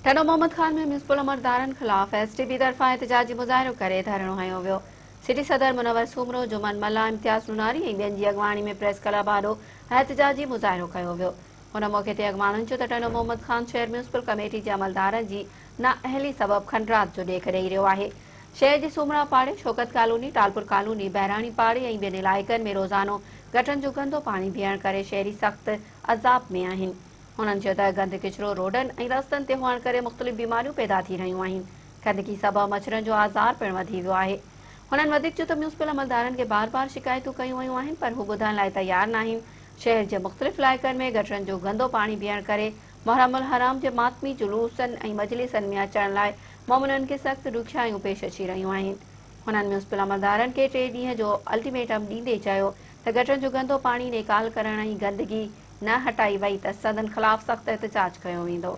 Tando Muhammad Khan ۾ municipal عملدارن خلاف S T P طرفان احتجاجي مظاهرو ڪري ڌرڻو هنيو ويو. سٽي صدر منور سومرو، جمن ملاح، امتياز نوناري ۽ ٻين جي اڳواڻي ۾ پريس ڪلب آڏو احتجاجي مظاهرو ڪيو ويو. ان موقعي تي اڳواڻن چيو ته ٽنڊو محمد خان شهر ميونسپل ڪميٽي جي عملدارن جي نااهلي سبب کنڊرات جو ڏيک ڏئي رهيو آهي. شهر جي سومرا پاڙي، شوڪت ڪالوني، ٽالپر ڪالوني، بهراڻي پاڙي ۽ ٻين علائقن ۾ روزانو گٽرن جو گندو پاڻي بيهڻ ڪري شهري سخت عذاب ۾ آهن. هنن چيو ته گند ڪچرو روڊن ۽ رستن تي هئڻ ڪري مختلف بيماريون پيدا ٿي رهيون آهن، گندگي سبب مڇرن جو آزار پڻ وڌي ويو آهي. هنن وڌيڪ چيو ته ميونسپل عملدارن کي بار بار شڪايتون ڪيون ويون آهن پر هو ٻڌڻ لاء تيار ناهن، شهر جي مختلف علائقن ۾ گٽرن جو گندو پاڻي بيهڻ ڪري محرم الحرام جي ماتمي جلوسن ۽ مجلسن ۾ اچڻ لاء مومنن کي سخت ڏکيائيون پيش اچي رهيون آهن. هنن ميونسپل عملدارن کي ٽي ڏينهن جو الٽيميٽم ڏيندي چيو ته گٽرن جو گندو پاڻي نيڪال ڪرڻ ۽ گندگي نه هٽائي وئي ته سندن خلاف سخت احتجاج ڪيو ويندو.